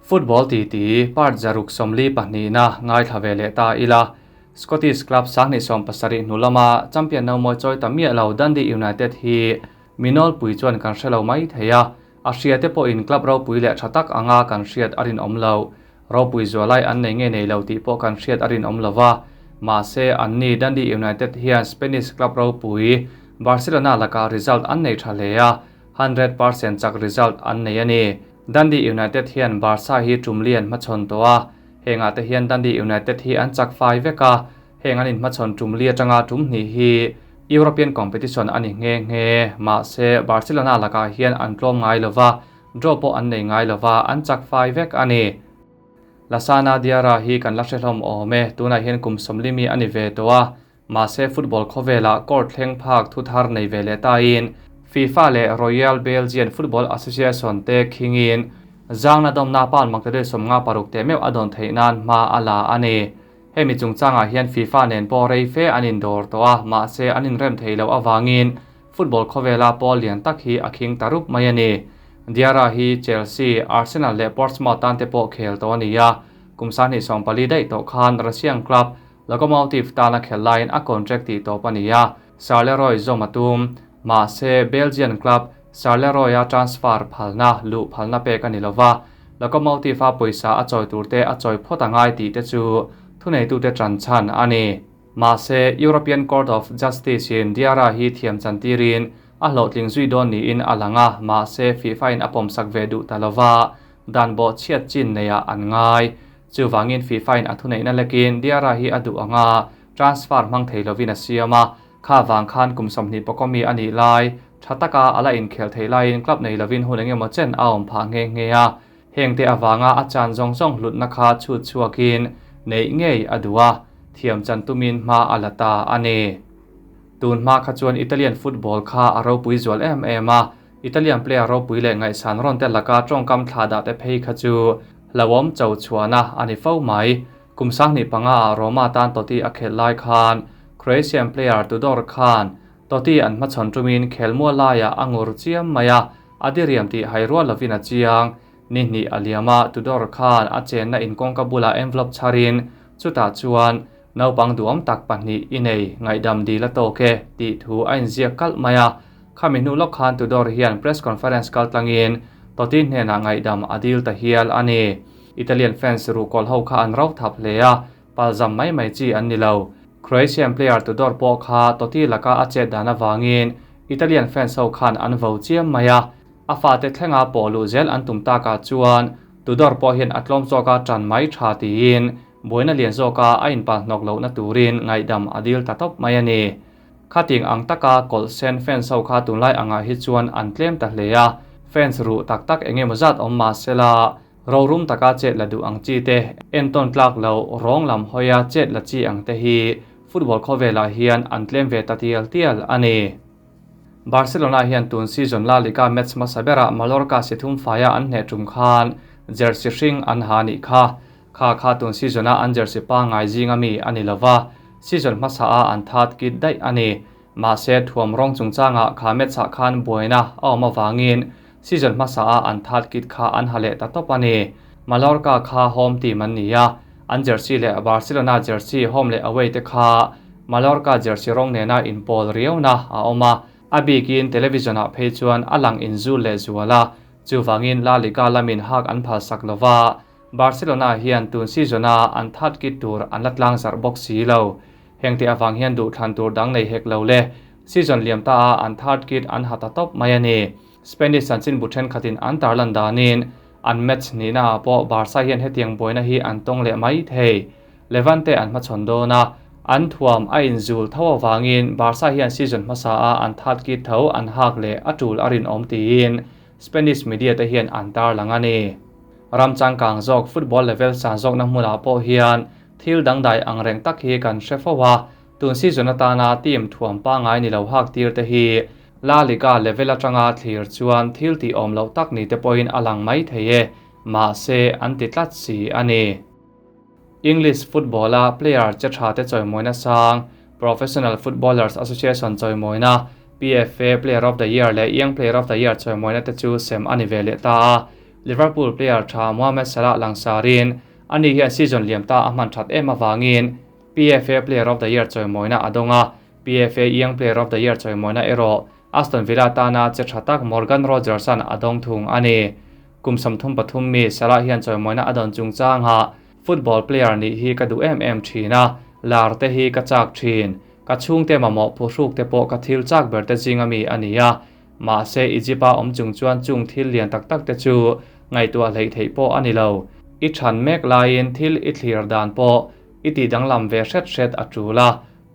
Football titi part 642-na ngaithla ve leh ta ila. Scottish club 2070 hnu lama champion no mawi chawi ta miah lo Dundee United hi minol pui chuan kan hrelo mai thei a. A hria te pawhin club ropui leh tha tak anga kan hriat a rinawm lo. Ropui zualai an nei nge nei lo tih pawh kan hriat a rinawm lova. Mahse anni Dundee United hian Spanish club ropui Barcelona laka result an nei tha hle a, 100% chak result an nei a ni. Dundee United hian Barca hi tum li an hmachhawn tawh a, hengah te hian Dundee United hi an chak fai vek a, heng an inhmachhawn tum li atanga tum hnih hi European competition ani nge nge. Mahse Barcelona lakah hian an tlawm ngai lova, draw pawh an nei ngai lova, an chak fai vek a ni. Lassana Diarra hi kan la hrehlawm awm e, tunah hian kum 40 mi ani ve tawh a, mahse football khawvela court thleng phak thu thar nei ve leh tain FIFA leh Royal Belgian Football Association te khingin zangna dawmna pan makte 56 te meuh a dawn theih nan hma a la a ni. Hemi chungchangah hian FIFA nen pawh rei fe an indawr tawh a, mahse an inrem thei lo awangin football khawvela pawl lian tak hi a khing ta rup mai a ni. Diarra hi Chelsea, Arsenal leh Portsmouth tan te pawh khel tawh a ni a, kum 24 daih tawh khan Russian club Lokomotiv tana khel laiin a contract tih tawp a ni a, Charleroi zawm a tum. Mahse Belgian club Charleroi a transfer phalna luh phalna pek a ni lova, Lokomotiv a pawisa a chawi tur te a chawi phawt angai tih te chu thuneitute tan chhan a ni. Mahse European Court of Justice in Diarra hi thiam chantirin a hlawhtling zui dawn niin a lang a, mahse FIFA in a pawmsak ve duh ta lova, dan bawh chhiat chin neiah an ngai. Chuwangin FIFA in a thuneihna lekin Diarra hi a duh anga transfer hmang thei lovin a siam a, kha wang khan kum 20 mi ani lai, tha taka ala inkhel thei laiin club nei lovin hun engemaw chen a awm phah nge nge a, heng te awanga a chan zawng zawng hlutna kha chhut chhuakin nei ngei a duh a, thiam chan tumin hma a la ta a ni. Tun hma kha chuan Italian football kha a ropui zual em em a, Italian player ropui leh ngaihsan rawn te laka tawngkam thla dah te phei kha chu hlauhawm cho chhuahna a ni fo mai. Kum 25 a Roma tan Totti a khel lai khan Croatian player Tudor khan Totti an hmachhawn tumin khelmual laiah a ngur chiam mai a, a diriam tih hairual lovin a chiang. Ni hnih a liama Tudor khan a chenna inkawngka bula envelope chharin chutah chuan naupang duhawm tak pahnih i nei ngaihdam dil a tawk e tih thu a inziak kalh mai a. Khami hnu lawk khan Tudor hian press conference kal tlangin Totti hnenah ngaihdam a dil ta hial a ni. Italian fans ru kawl ho kha an ro thap hle a, palzam mai mai chi an ni lo. Croatian player Tudor pawh kha Totti laka a chet dan awangin Italian fans ho khan an vo chiam mai a, a fate thlenga pawh luh zel an tum takah chuan Tudor pawh hian a tlawm zawka tan mai tha tiin buaina lian zawka a inpal hnawk lohna turin ngaihdam a dil ta tawp mai a ni. Khating ang taka kawlh sen fans ho kha tunlai angah hi chuan an tlem ta hle a, fans ru tak tak engemaw zat awm mahsela rorum taka chet la duh ang chi te, enton tlak lo rawng lam hawia chet la chi ang te hi football khawvelah hian an tlem ve ta tial tial a ni. Barcelona hian tun season La Liga match hmasa berah Mallorca si thum faia an hneh tum khan jersey hring an ha ni kha. Kha kha tun season a an jersey pa ngai zinga mi ani lova, season hmasa a an that kit daih a ni. Mahse thuam rawng chungchanga kha match ah khan buaina a awm awangin season hmasa a an that kit kha an ha leh ta tawp a ni. Mallorca kha home team an ni a, an jersey leh Barcelona jersey home leh away te kha Mallorca jersey rawng nena inpawl riauna a awm a, a bikin television ah phei chuan a lang inzul leh zual a, chuwangin La Liga lamin hak an phal sak lova, Barcelona hian tun season a an that kit tur an la tlang zarh bawk si lo. Heng te awang hian duh thlan tur dang nei hek lo le, season liam ta a an third kit an ha ta tawp mai a ni. Spanish chanchin bu thenkhatin an tarlan danin an match ni na ah pawh Barca hian hetiang buaina hi an tawng leh mai thei. Levante an hmachhawn dawn a, an thuam a inzul tho awangin Barca hian season hmasa a an third kit tho an hak leh a tul a rinawm tiin Spanish media te hian an tarlang a ni. Ramchang kang zawk football level san zawk na hmunah pawh hian thil dangdai ang reng tak hi kan hre fo a, tun season atana team thuam pa ngai ni lo hak tir te hi La Liga level atanga thlir chuan thil ti awm lo tak ni te pawhin a lang mai thei e, mahse an ti tlat si a ni. English football a player che tha te chawimawina sang Professional Footballers Association chawimawina PFA Player of the Year leh Young Player of the Year chawimawina te chu sem ani ve leh ta a. Liverpool player tha Mohamed Salah langsarin ani hian season liam ta a hman that em awangin PFA Player of the Year chawimawina a dawng a, PFA Young Player of the Year chawimawina erawh Aston Villa tana che tha tak Morgan Rogers-a'n a dawng thung a ni. Kum 33 mi Salah hian chawimawina a dawn chungchangah, Football player nih hi ka duh em em thin a, lar te hi ka chak thin. Ka chhungte mamawh phuhruk te pawh ka thil chak ber te zinga mi a ni a. Mahse Egypt-a awm chung chuan chung thil lian tak tak te chu ngaihtuah hleih theih pawh a ni lo. I than mek laiin thil i thlir dan pawh i tih danglam ve hret hret a tul a,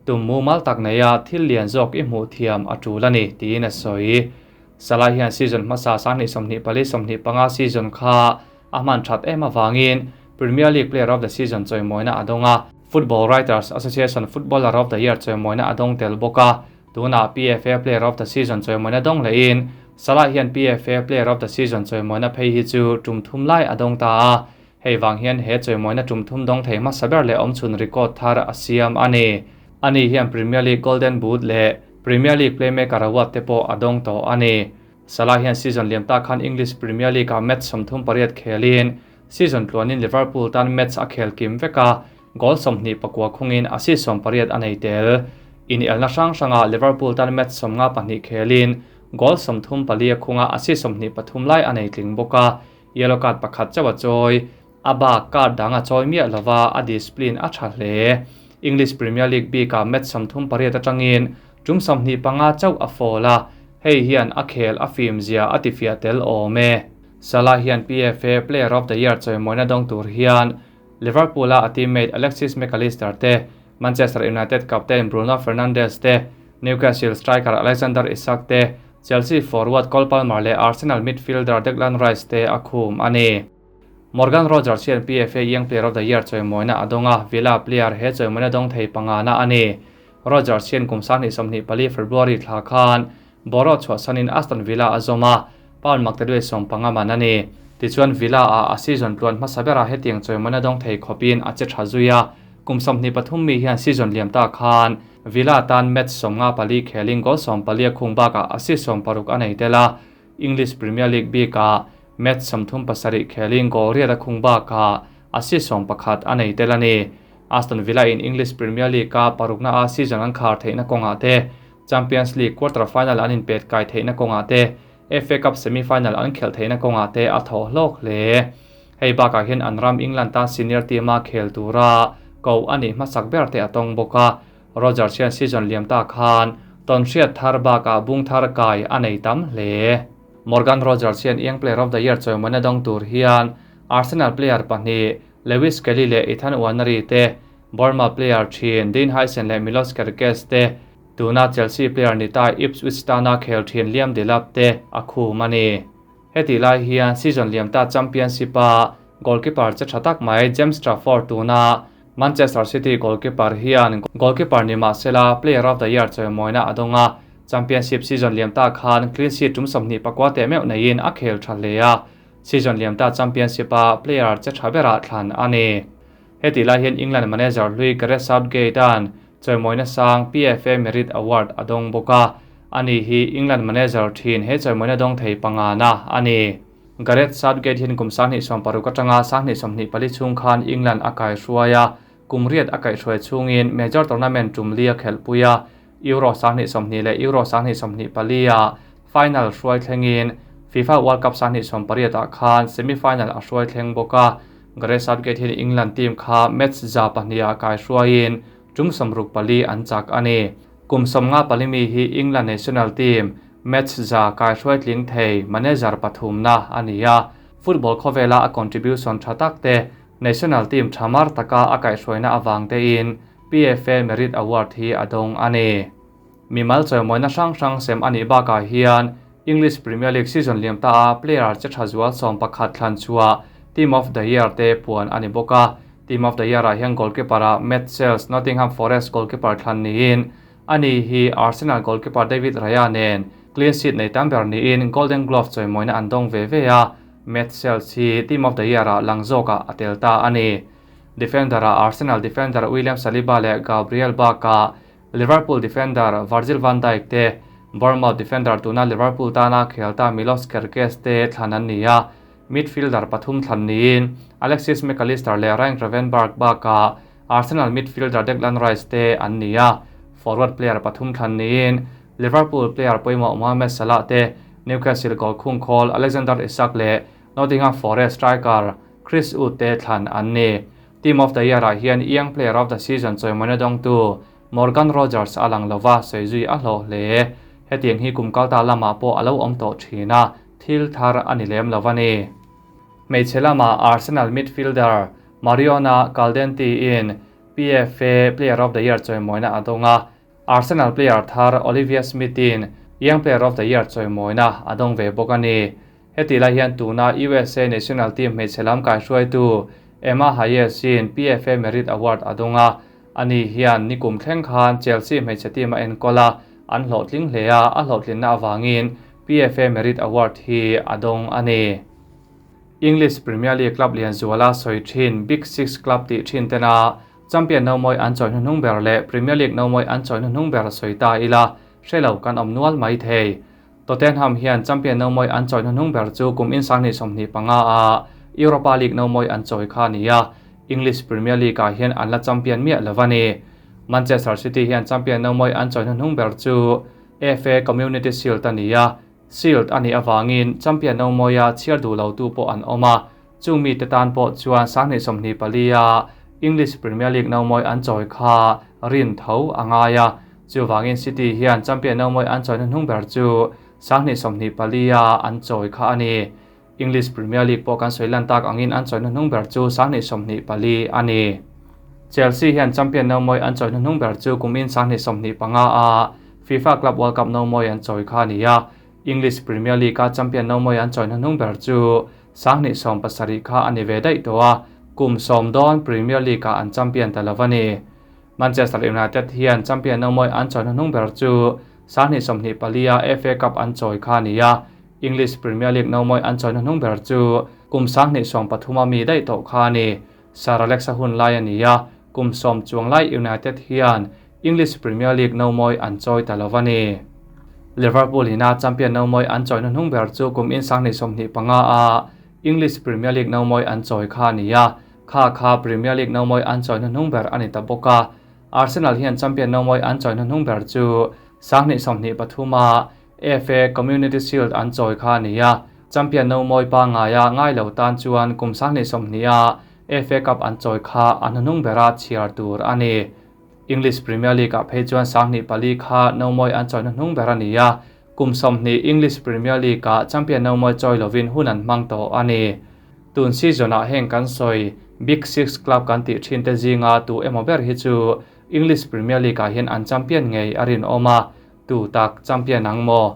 tum mumal tak neia thil lian zawk i hmuh thiam a tul a ni, tiin a sawi. Salah hian season hmasa 2024 25 season kha a hman that em avangin Premier League Player of the Season chawimawina a dawng a, Football Writers Association Footballer of the Year chawimawina a dawng tel bawk a. Tunah PFA Player of the Season chawimawina dawng lehin Salah hian PFA Player of the Season chawimawina phei hi chu tum thum lai a dawng ta a, hei vang hian he chawimawina tum thum dawng thei hmasa ber leh awmchhun record thar a siam a ni. Ani hian Premier League Golden Boot leh Premier League Playmaker Award te pawh a dawng tawh a ni. Salah hian season liam ta khan English Premier League-ah match 38 khelin season tluanin Liverpool tan match a khel kim vek a, goal 29 khungin assist 18 a nei tel. Inelna hrang hranga Liverpool tan match 52 khelin goal 34 a khunga assist 23 lai a nei tling bawk a, yellow card pakhat chauh a chawi. A bak card dang a chawi miah lova a discipline a tha hle. English Premier League bikah match 38 atangin tum 25 chauh a fall a, hei hian a khel a fim zia a tifiah tel awm e. Salah hian PFA Player of the Year chawimawina dawng tur hian Liverpool-a a teammate Alexis Mac Allister te, Manchester United captain Bruno Fernandes te, Newcastle striker Alexander Isak te, Chelsea forward Cole Palmer leh Arsenal midfielder Declan Rice te a khum a ni. Morgan Rogers hian PFA Young Player of the Year chawimawina a dawng a, Villa player he chawimawina dawng thei pangana a ni. Rogers hian kum 2024 February thla khan Boro chhuahsanin Aston Villa a zawm a, pound maktaduai 15 man a ni. Tichuan Villa a a season tluan hmasa berah hetiang chawimawina dawng thei khawpin a che tha zui a, kum 23 mi hian season liam ta khan Villa tan match 54 khelin goal 14 a khung bakah assist 60 a nei tel a, English Premier League bikah match 37 khelin goal riat a khung bakah assist 11 a nei tel a ni. Aston Villa in English Premier League a parukna a season an khar theihna kawngah te, Champions League quarter final an inpet kai theihna kawngah te, FA Cup semi final an khelh theihna kawngah te a thaw hlawk hle. Hei bakah hian an ram England tan senior team a khel tura ko ani hmasak ber te a tawng bawk a. Rogers hian season liam ta khan ton hriat thar bakah bung thar kai a nei tam hle. Morgan Rogers hian Young Player of the Year chawimawina dawng tur hian Arsenal player pahnih Lewis Kelly leh Ethan Nwaneri te, Bournemouth player thin Dean Huijsen leh Milos Kerkez te, tuna Chelsea player ni ta Ipswich tana khel thin Liam Delap te a khum a ni. Heti lai hian season liam ta Championship a goalkeeper che tha tak mai James Trafford tuna Manchester City goalkeeper hian goalkeeper ni mahsela Player of the Year chawimawina a dawng a, Championship season liam ta khan clean sheet tum 29 te meuh neiin a khel tha hle a, season liam ta Championship a player che tha berah thlan a ni. Heti lai hian England manager hlui Gareth Southgate an chawimawina sang PFA Merit Award a dawng bawk a, ani hi England manager thin he chawimawina dawng thei pangana a ni. Gareth Southgate hian kum 2016 atanga 2024 chhung khan England a kai hruai a, kum riat a kai hruai chungin major tournament tum li a khelhpui a, Euro 2020 leh Euro 2024 a final hruai thlengin FIFA World Cup 2028 ah khan semi-final a hruai thleng bawk a. Gareth Southgate hian England team kha match za pahnih ah kai hruaiin tum 64 an chak a ni. Kum 54 mi hi England national team match za kai hruai tling thei manager pathum na a ni a. Football khawvela a contribution tha tak te national team thamar taka a kai hruaina awang te in PFA Merit Award hi a dawng a ni. Mimal chawimawina hrang hrang sem ani bakah hian English Premier League season liam ta a player che tha zual 11 thlan chua Team of the Year te puan ani bawk a. Team of the Year ah hian goalkeeper a Matt Sales Nottingham Forest goalkeeper thlan niin ani hi Arsenal goalkeeper David Raya nen clean sheet nei tam ber niin Golden Glove chawimawina an dawng ve ve a. Matt Sales hi Team of the Year ah lang zawkah a tel ta a ni. Defender a Arsenal defender William Saliba leh Gabriel Baka, Liverpool defender Virgil van Dijk te, Bournemouth defender tuna Liverpool tana khel ta Milos Kerkez te thlan an ni a. Midfielder pathum thlan niin Alexis Mac Allister leh Ryan Gravenberch bakah Arsenal midfielder Declan Rice te an ni a. Forward player pathum thlan niin Liverpool player pawimawh Mohamed Salah te, Newcastle goal khungkhawl Alexander Isak leh Nottingham Forest striker Chris Wood te thlan an ni. Team of the Year-ah hian Young Player of the Season chawimawina dawngtu Morgan Rogers a lang lova sawi zui a hlawh hle. Hetiang hi kum kalta lamah pawh a lo awm tawh thin a, thil thar a ni lem lo a ni. Hmeichhe lama Arsenal midfielder Mariona Caldentey-in PFA Player of the Year chawimawina a dawng a, Arsenal player thar Olivia Smith-in Young Player of the Year chawimawina a dawng ve bawk a ni. Hetih lai hian tuna USA national team hmeichhe lam kaihruaitu Emma Hayes-in PFA Merit Award a dawng a, ani hian nikum thleng khan Chelsea hmeichhe team a enkawl a, an hlawhtling hle a, a hlawhtlinna avangin PFA Merit Award hi a dawng a ni. English Premier League club lian zuala sawi thin Big Six club tih thin tena champion nomawi an chawi hnuhnung ber leh Premier League nomawi an chawi hnuhnung ber sawi ta ila hre lo kan awm nual mai thei. Tottenham hian champion nomawi an chawi hnuhnung ber chu kum in 2025 a Europa League nomawi an chawi kha a ni a, English Premier League-ah hian an la champion miah lo a ni. Manchester City hian champion nomawi an chawi hnuhnung ber chu FA Community Shield a ni a, Shield a nih avangin champion nomawia chhiar duh lotu pawh an awm a, chung mite tan pawh chuan 2024 a English Premier League nomawi an chawi kha rin tho a ngai a, chuvangin City hian champion nomawi an chawi hnuhnung ber chu 2024 a an chawi kha a ni. English Premier League pawh kan sawi lan tak angin an chawi hnuhnung ber chu 2024 a ni. Chelsea hian champion nomawi an chawi hnuhnung ber chu kumin 2025 a FIFA Club World Cup nomawi an chawi kha a ni a, English Premier League-a champion nomawi an chawi hnuhnung ber chu 2017 kha a ni ve daih tawh a, kum sawm dawn Premier League-ah an champion ta lo a ni. Manchester United hian champion nomawi an chawi hnuhnung ber chu 2024 a FA Cup an chawi kha a ni a, English Premier League nomawi an chawi hnuhnung ber chu kum 2013 a mi daih tawh kha a ni. Sir Alex a hun lai a ni a, kum sawm chuang lai United hian English Premier League nomawi an chawi ta lo a ni. Liverpool ina champion nomawi an chawi hnuhnung ber chu kum in 2025 a English Premier League nomawi an chawi kha a ni a, kha kha Premier League nomawi an chawi hnuhnung ber a ni ta bawk a. Arsenal hian champion nomawi an chawi hnuhnung ber chu 2023 a FA Community Shield an chawi kha a ni a, champion nomawi pangngaia ngai lo tan chuan kum 2020 a FA Cup an chawi kha a hnuhnung bera chhiar tur a ni. English Premier League-ah phei chuan 2004 kha nomawi an chawi hnuhnung ber a ni a, kum 20 English Premier League-ah champion nomawi chawi lovin hun an hmang tawh a ni. Tun season-ah heng kan sawi Big Six club kan tih thin te zinga tu emaw ber hi chu English Premier League-ah hian an champion ngei a rinawm a, tu tak champion ang maw?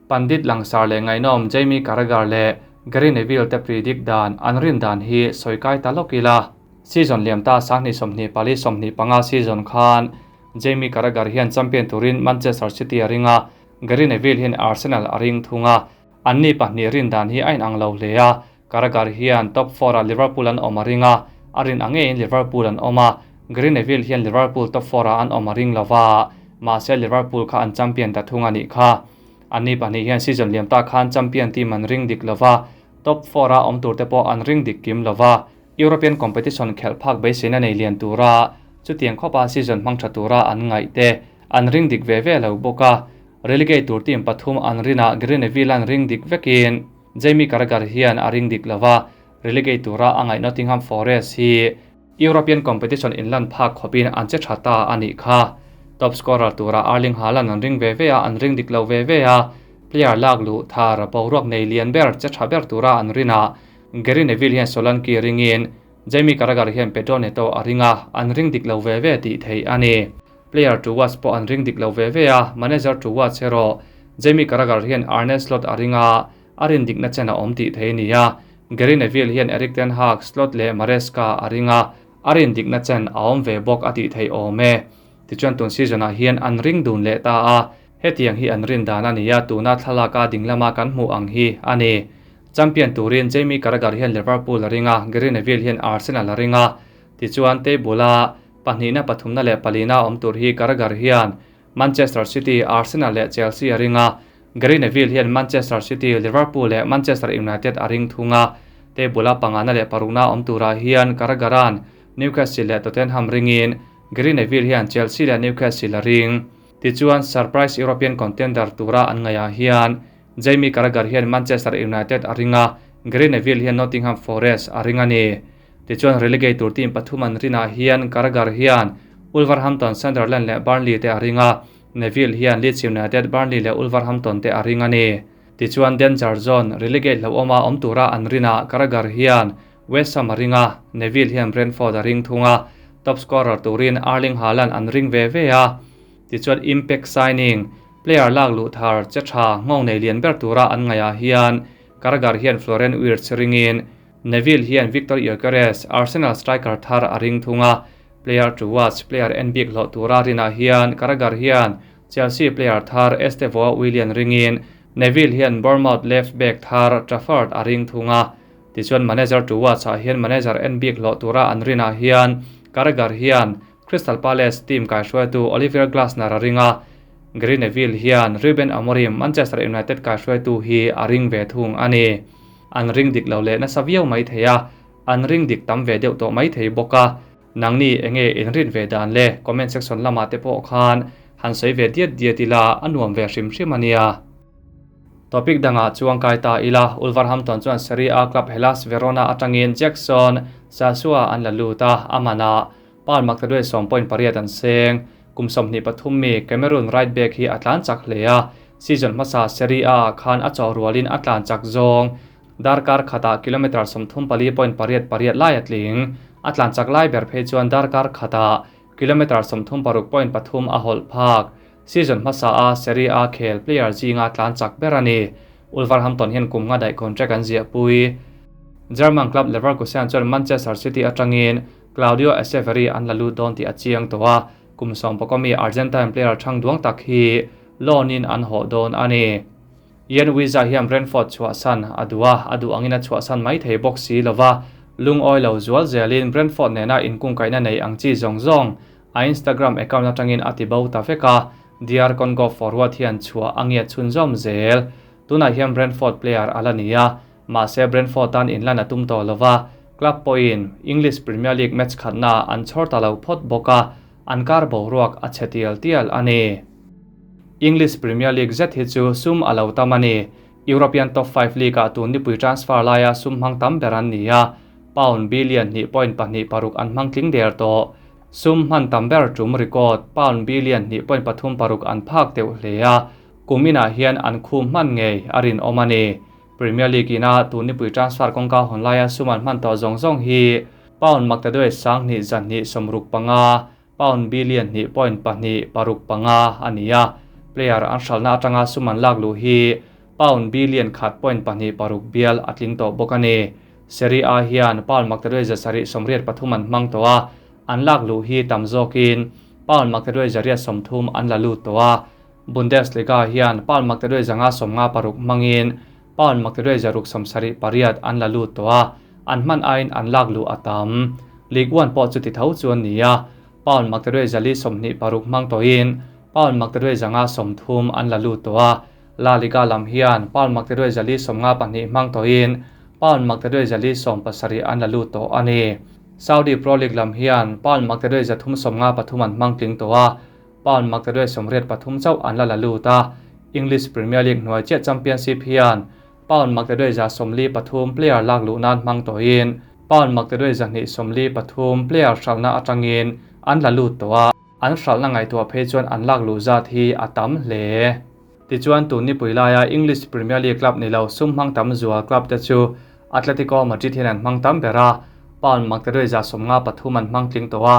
Pandit langsar leh ngaihnawm Jamie Carragher leh Gary Neville te predict dan an rin dan hi sawi kai ta lawk ila. Season liam ta 2024 25 season khan Jamie Carragher hian champion turin Manchester City a ring a, Gary Neville hian Arsenal a ring thung a. Anni pahnih rin dan hi a inang lo hle a, Carragher hian top 4 ah Liverpool an awm a ring a, a rin ang ngeiin Liverpool an awm a, Gary Neville hian Liverpool top 4 ah an awm a ring lova, mahse Liverpool kha an champion ta thung a nih kha. Anni pahnih hian season liam ta khan champion team an ring dik lova, top 4 ah awm tur te pawh an ring dik kim lova, European competition khelh phak beiseina nei lian tura chutiang khawpa season hmang tha tura an ngaih te an ring dik ve ve lo bawk a. Relegate tur team pathum an rinah Gary Neville an ring dik vekin Jamie Carragher hian a ring dik lova, relegate tura a ngaih Nottingham Forest hi European competition inlan phak khawpin an che tha ta a nih kha. Top scorer tura Erling Haaland an ring ve ve a, an ring dik lo ve ve a, player lak luh thar boruak nei lian ber che tha ber tura an rinah Gary Neville hian Solanke ringin Jamie Carragher hian Pedro Neto a ring a, an ring dik lo ve ve tih theih a ni. Player to watch pawh an ring dik lo ve ve a, manager to watch erawh Jamie Carragher hian Arne Slot a ring a, a rin dikna chen a awm tih theih a ni a. Gary Neville hian Erik ten Hag, Slot leh Maresca a ring a, a rin dikna chen a awm ve bawk a tih theih awm e. Tichuan tun season-ah hian an ring dun leh ta a, hetiang hi an rin dan a ni a, tuna thlalaka ding lama kan hmuh ang hi a ni. Champion turin Jamie Carragher hian Liverpool a ring a, Gary Neville hian Arsenal a ring a. Tichuan table-a pahnihna pathumna leh palina awm tur hi Carragher hian Manchester City, Arsenal leh Chelsea a ring a. Gary Neville hian Manchester City, Liverpool leh Manchester United a ring thung a, table-a pangana leh parukna awm turah hian Carragher-a'n Newcastle leh Tottenham ringin Gary Neville hian Chelsea leh Newcastle a ring. Tichuan, surprise European contender tura an ngaihah hian Jamie Carragher hian Manchester United a ring a, Gary Neville hian Nottingham Forest a ring a ni. Tichuan, relegate tur team pathum an rinah hian Carragher hian Wolverhampton, Sunderland leh Burnley te a ring a, Neville hian Leeds United, Burnley leh Wolverhampton te a ring a ni. Tichuan, danger zone, relegate hlauhawma awm tura an rinah Carragher hian West Ham a ring a, Neville hian Brentford a ring thung a, top scorer turin Erling Haaland an ring ve ve a. Tichuan impact signing, player lak luh thar che tha nghawng nei lian ber tura an ngaihah hian Carragher hian Florian Wirtz ringin Neville hian Viktor Gyökeres, Arsenal striker thar a ring thung a, player to watch, player en bik hlawh tura rinah hian Carragher hian Chelsea player thar Estevao Willian ringin Neville hian Bournemouth left back thar Trafford a ring thung a. Tichuan manager to watch ah hian manager en bik hlawh tura an rinah hian Carragher hian Crystal Palace team kaihruaitu Oliver Glasner a ring a, Gary Neville hian Ruben Amorim Manchester United kaihruaitu hi a ring ve thung a ni. An ring dik lo leh nasa viau mai thei a, an ring dik tam ve deuh tawh mai thei bawk a. Nangni enge in rin ve dan le comment section lamah te pawh khan han sawi ve diat diat ila a nuam ve hrim hrim a nia. Topic dangah chuang kai ta ila, Wolverhampton chuan Serie A club Hellas Verona atangin Jackson Sasua an la lut a, a manah Paul Maktaduai 10.8 an seng. Kum 23 mi Cameroon right back hi a tlan chak hle a, season hmasa Serie A ah khan a chawh rualin a tlan chak zawng. Darkar khatah kilometre 34.88 lai a tling. A tlan chak lai ber phei chuan darkar khatah kilometre 36.3 a hawlh phak. Season hmasa a Serie A khel player zinga tlan chak ber a ni. Wolverhampton hian kum nga daih contract an ziahpui. German club Leverkusen chuan Manchester City atangin Claudio Echeverri an la lut dawn tih a chiang tawh a, kum 11 mi Argentine player thang duang tak hi loan in an hawh dawn a ni. Ian Wizza hian Brentford chhuahsan a duh a, a duh angin a chhuahsan mai thei bawk si lova, lungawi lo zual zelin Brentford nena inkungkaihna nei ang chi zawng zawng a Instagram account atangin a ti bo ta vek a, DR Congo forward hian chhuah a ngiat chhunzawm zel. Tunah hian Brentford player a la ni a, mahse Brentford tan inlan a tum tawh lova, club pawhin English Premier League match khatna an chhawr ta lo phawt bawk a, an kar boruak a chhe tial tial a ni. English Premier League zet hi chu sum a lo tam a ni. European top five league-ah tun nipui transfer laia sum hmang tam ber an ni a, pound billion 2.26 an hmang tling der tawh. Sum hman tam ber tum record pound billion 2.36 an phak deuh hle a, kum inah hian an khum hman ngei a rinawm a ni. Premier League ina tun nipui transfer kawngka hawn laia sum an hman tawh zawng zawng hi pound maktaduai 2265, pound billion 2.265 a ni a, player an hralhna atanga sum an lak luh hi pound billion 1.26 bial a tling tawh bawk a ni. Serie A hian pound maktaduai 783 an hmang tawh a, an lak luh hi tam zawkin pound maktaduai 130 an la lut tawh a. Bundesliga hian pound maktaduai 556 hmangin pound maktaduai 678 an la lut tawh a, an hman aiin an lak luh a tam. League One pawh chu ti tho chu an ni a, pound maktaduai 426 hmang tawhin pound maktaduai 530 an la lut tawh a. La Liga lam hian pound maktaduai 452 hmang tawhin pound maktaduai 470 an la lut tawh a ni. Saudi Pro League lam hian pound maktaduai 353 an hmang tling tawh a, pound maktaduai 83 chauh an la la lut a. English Premier League hnuai chiah Championship hian pound maktaduai 143 player lak luh nan hmang tawhin pound maktaduai 273 player hralhna atangin an la lut tawh a, an hralhna ngaihtuah phei chuan an lak luh zat hi a tam hle. Tichuan tun nipui laia English Premier League club ni lo sum hmang tam zual club te chu Atletico Madrid hian an hmang tam ber a, pound maktaduai 153 an hmang tling tawh a,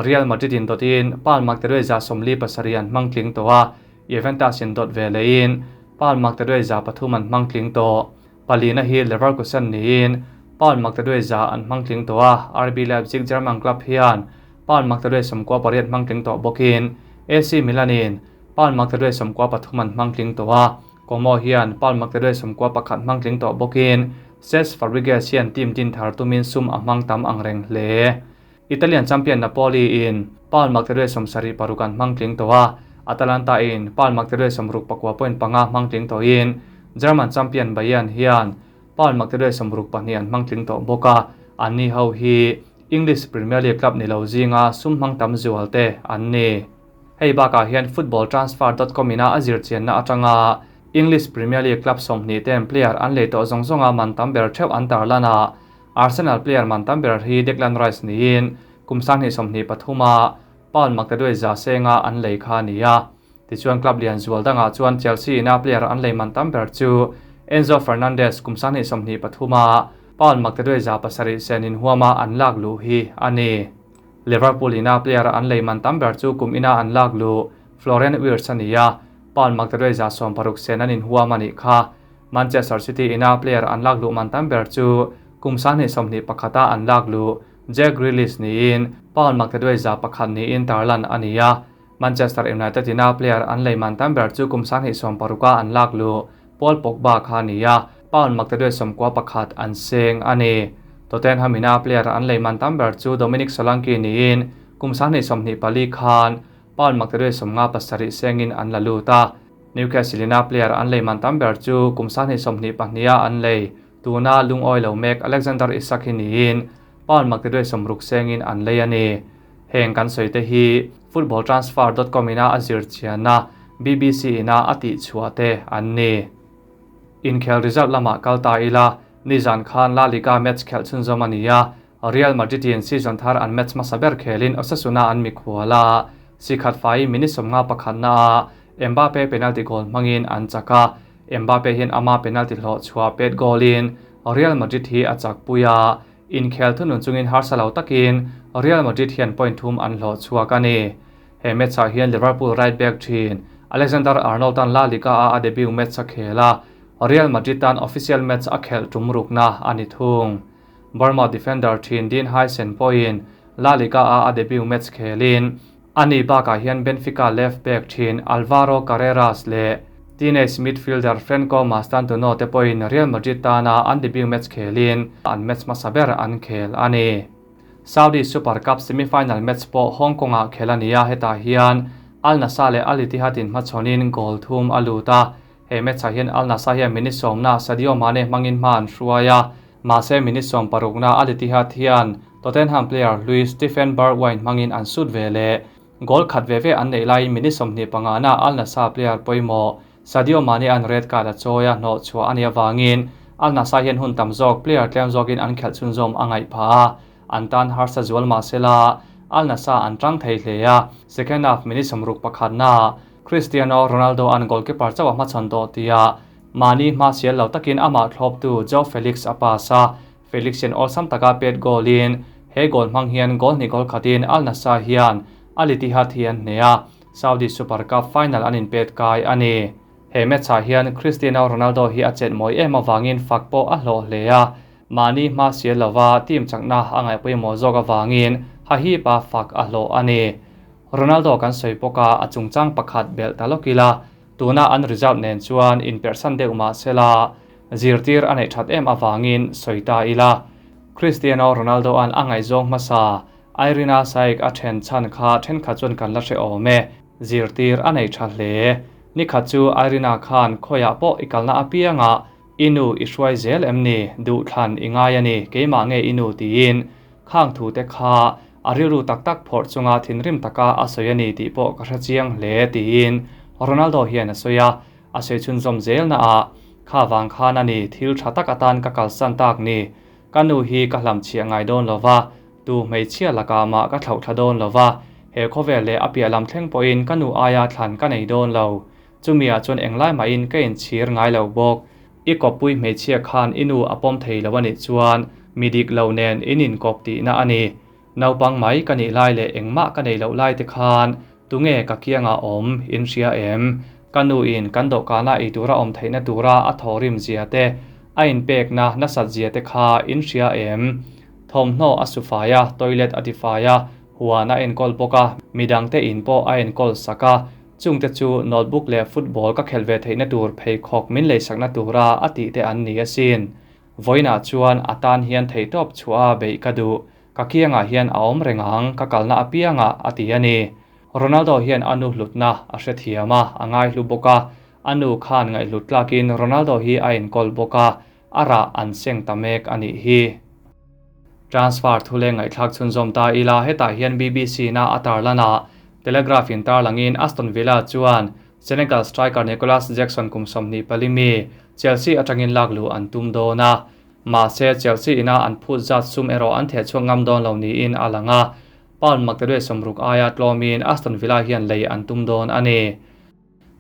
Real Madrid in dawtin pound maktaduai 47 an hmang tling tawh a, Juventus in dawt ve lehin pound maktaduai 300 an hmang tling tawh. Palina hi Leverkusen niin pound maktaduai 100 an hmang tling tawh a, RB Leipzig German club hian pound maktaduai 98 hmang tling tawh bawkin AC Milan in pound maktaduai 93 an hmang tling tawh a, Como hian pound maktaduai 91 hmang tling tawh bawkin Cesc Fabregas hian team din thar tumin sum a hmang tam ang reng hle. Italian champion Napoli in pound maktaduai 76 an hmang tling tawh a, Atalanta in Paul Makteluai 65.5 hmang tling tawhin German champion Bayern hian Paul Makteluai 62 an hmang tling tawh bawk a, anni ho hi English Premier League club ni lo zinga sum hmang tam zual te an ni. Hei bakah hian footballtransfer dot com ina a zir chianna atanga English Premier League club 20 ten player an lei tawh zawng zawnga man tam ber theuh an tarlan a, Arsenal player man tam ber hi Declan Rice niin kum 2023 a Paul Makteduai za senga an lei kha a ni a. Tichuan club lian zual dangah chuan Chelsea ina player an lei man tam ber chu Enzo Fernandez kum 2023 a Paul Makteduai za pasarih sen inhuama an lak luh hi a ni. Liverpool ina player an lei man tam ber chu kum ina an lak luh Florian Wirtz a ni a, Paul Makteduai za 60 sen an inhuam a nih kha. Manchester City ina player an lak luh man tam ber chu kum 2021 a an lak luh Jack Grealish niin Paul Makteduai za pakhat niin tarlan a ni a. Manchester United ina player an lei man tam ber chu kum 2026 a an lak luh Paul Pogba kha a ni a, Paul Makteduai 91 an seng a ni. Tottenham ina player an lei man tam ber chu Dominic Solanke niin kum 2024 khan Paul Makteduai 57 sengin an la lut a. Newcastle ina player an lei man tam ber chu kum 2022 a an lei tuna lungawi lo mek Alexander Isak hi niin Paul Makteduai 60 sengin an lei a ni. Heng kan sawi te hi footballtransfer dot com ina a zir chianna BBC ina a tih chhuah te an ni. Inkhel result lamah kal ta ila, nizan khan La Liga match khelh chhunzawm a ni a, Real Madrid in season thar an match hmasa ber khelin Osasuna an mikhual a, si khat fai minute 51 na ah Mbappe penalty goal hmangin an chak a, Mbappe hian ama penalty hlawh chhuah pet goal in Real Madrid hi a chak pui a, inkhel thunun chungin harsa lo takin Real Madrid hian point thum an hlawh chhuak a ni. He match ah hian Liverpool right back thin Alexander Arnold an La Liga a a debut match a khel a, Real Madrid tan official match a khelh tum rukna a ni thung. Bournemouth defender thin Dean Huijsen pawhin La Liga a a debut match khelin ani bakah hian Benfica left back thin Alvaro Carreras leh teenage midfielder Franco Mastantuono te pawhin Real Madrid tana an debut match khelin an match hmasa ber an khel a ni. Saudi Super Cup semi-final match pawh Hong Kong ah khel a ni a, hetah hian Al Nassr leh Al Ittihad in hmachhawnin goal thum a lut a. He match ah hian Al Nassr hian minute sawmna Sadio Mane hmangin hma an hruai a, mahse minute 60 na Al Ittihad hian Tottenham player hlui Stephen Bergwijn hmangin an sut ve leh. Goal khat ve ve an neih laiin minute 25 na Al Nassr player pawimawh Sadio Mane an red card a chawi a, hnawh chhuah a nih avangin Al Nassr hian hun tam zawk player tlem zawkin an khelh chhunzawm a ngaih phah a, an tan harsa zual mahsela Al Nassr an tang thei hle a, second half minute 61 na Cristiano Ronaldo an goalkeeper chauh a hmachhawn tawh tia mahni hma sial lo takin amah thlawptu Joao Felix a pass a, Felix hian awlsam taka pet goal in he goal hmang hian goal hnih goal khatin Al Nassr hian Al Ittihad hi an hneh a, Saudi Super Cup final an inpet kai a ni. He match ah hian Cristiano Ronaldo hi a chet mawi em avangin fak pawh a hlawh hle a, mahni hma sial lova team chakna a ngaih pawimawh zawk avangin hahipa fak a hlawh a ni. Ronaldo kan sawi bawk a, a chungchang pakhat belh ta lawk ila, tuna an result nen chuan inperhsan deuh mah sela, zirtir a neih that em avangin sawi ta ila. Cristiano Ronaldo an a ngaihzawng hmasa Irina Shayk a then chhan kha thenkhat chuan kan la hre awm e, zirtir a nei tha hle. Nikhat chu Irina khan khawiah pawh i kalna apiangah i nu i hruai zel em ni, duhthlan i ngai a ni, keimah nge i nu tiin khang thu te kha a rilru tak tak phawrh chunga thinrim taka a sawi a ni tih pawh ka hre chiang hle tiin Ronaldo hian a sawi a, a sawi chhunzawm zel na ah kha vang khan a ni thil tha tak atan ka kalsan tak ni, ka nu hi ka hlam chhiah ngai dawn lova, tu hmeichhia lakah mah ka thlauh thla dawn lova, he khawvel leh a piah lam thleng pawhin ka nu aia thlan ka nei dawn lo. Chumi ah chuan englai mahin ka inchhir ngai lo bawk. I kawppui hmeichhia khan i nu a pawm thei lo a nih chuan mi dik lo nen in inkawp tihna a ni. Naupang mai ka nih lai leh engmah ka nei loh lai te khan tunge ka kiangah awm in hria em? Ka nu in kan dawhkana ei tura awm theihna tura a thawhrim zia te, a inpekna nasat zia te kha in hria em? Thawmhnaw a su fai a, toilet a ti fai a, huan a enkawl bawk a, midangte in pawh a enkawl sak a, chungte chu notebook leh football ka khelh ve theihna tur pheikhawk min leisakna tura a tih te an ni asin. Vawiinah chuan a tan hian theihtawp chhuah a beih ka duh, ka kiangah hian a awm reng ang, ka kalna apiangah a ti a ni. Ronaldo hian a nu hlutna a hrethiam a, a ngaihlu bawk a, a nu khan ngaihhlut tlakin Ronaldo hi a enkawl bawk a, a rah an seng ta mek a nih hi. Transfer thu leng ngaihthlak chhunzawm ta ila, hetah hian BBC na a tarlan a, Telegraph in tarlangin Aston Villa chuan Senegal striker Nicolas Jackson kum 24 mi Chelsea atangin lak luh an tum dawn a, mahse Chelsea ina an phut zat sum erawh an theh chhuak ngam dawn lo niin a lang a, pound maktaduai 60 aia tlawmin Aston Villa hian lei an tum dawn a ni.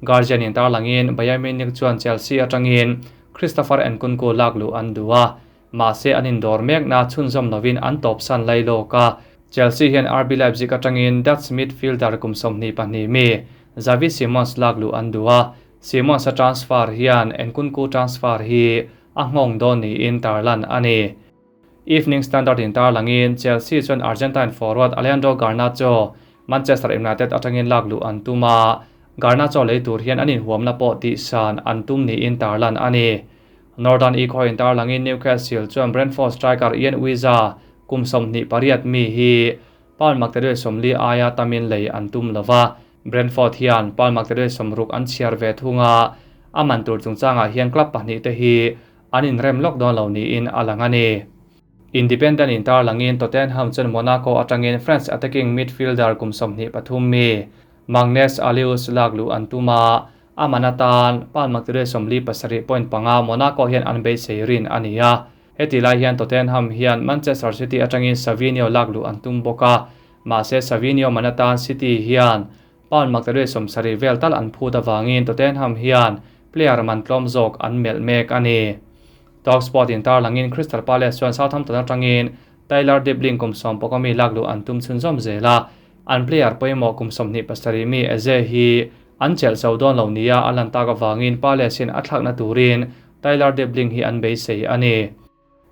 Guardian in tarlangin Bayern Munich chuan Chelsea atangin Christopher Nkunku lak luh an duh a, mahse an indawr mekna chhunzawm lovin an tawp san lai lawk a. Chelsea hian RB Leipzig atangin Dutch midfielder kum 22 mi Xavi Simons lak luh an duh a, Simons a transfer hian Nkunku transfer hi a nghawng dawn niin tarlan a ni. Evening Standard in tarlangin Chelsea chuan Argentine forward Alejandro Garnacho Manchester United atangin lak luh an tum a, Garnacho lei tur hian an inhuamna pawh tihsan an tum niin tarlan a ni. Northern Echo in tarlangin Newcastle chuan Brentford striker Ian Wissa kum 28 mi hi pound maktaduai 40 aia tamin lei an tum lova, Brentford hian pound maktaduai 60 an chhiar ve thunga, a man tur chungchangah hian club pahnih te hi an inrem lawk dawn lo niin a lang a ni. Independent in tarlangin Tottenham chuan Monaco atangin French attacking midfielder kum 23 mi Maghnes Akliouche lak luh an tum a, a man atan pound maktaduai 47.5 Monaco hian an beisei rin a ni a. Heti lai hian Tottenham hian Manchester City atangin Savinho lak luh an tum bawk a, mahse Savinho man atan City hian pound maktaduai 70 vel tal an phut awangin Tottenham hian player man tlawm zawk an melh mek a ni. Talksport in tarlangin Crystal Palace chuan Southampton atangin Tyler Dibling kum 11 mi lak luh an tum chhunzawm zel a, an player pawimawh kum 27 mi Eze hi an chelh zo dawn lo nia a lan tak awangin Palace in a thlakna turin Tyler Dibling hi an beisei a ni.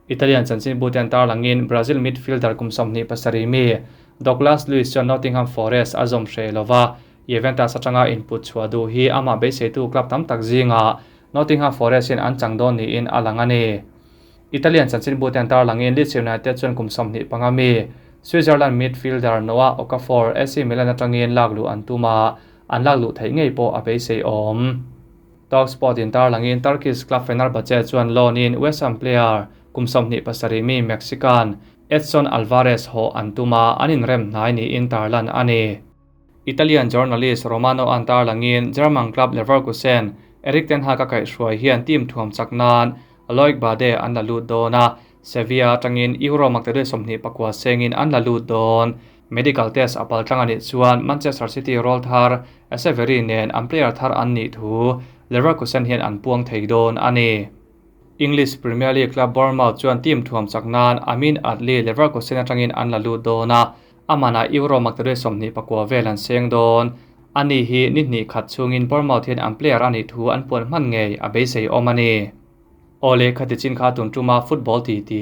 Italian chanchin buten tarlangin Brazil midfielder kum 27 mi Douglas Luiz chuan Nottingham Forest a zawm hreh lova, Juventus atanga input chhuah duh hi amah beiseitu club tam tak zinga Nottingham Forest in an chang dawn niin a lang a ni. Italian chanchin buten tarlangin Leeds United chuan kum 25 mi Switzerland midfielder Noah Okafor AC Milan atangin lak luh an tum a, an lak luh theih ngei pawh a beisei awm. Talksport in tarlangin Turkish club Fenerbahce chuan loan in West Ham player kum 27 mi Mexican Edson Alvarez ho an tum a, an inrem hnai niin tarlan a ni. Italian journalist Romano an tarlangin German club Leverkusen Erik ten Hag a kaihhruai hian team thuam chak nan Loic Bade an la lut dawn a, Sevilla atangin Euro maktaduai 29 sengin an la lut dawn. Medical test a paltlang ani chuan Manchester City roll thar Echeverri nen an player thar an nih thu Leverkusen hian an puang thei dawn a ni. English Premier League club Bournemouth chuan team thuam chak nan Amin Adli Leverkusen atangin an la lut dawn a, amana Euro maktaduai 24 vel an seng dawn. Ani hi ni hnih khat chungin Bournemouth hian an player ani thu an puan hman ngei a beisei awm a ni. Ole khati chin kha tun tuma football ti ti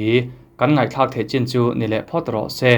kan ngaihthlak theih chin chu ni leh phawt rawh se.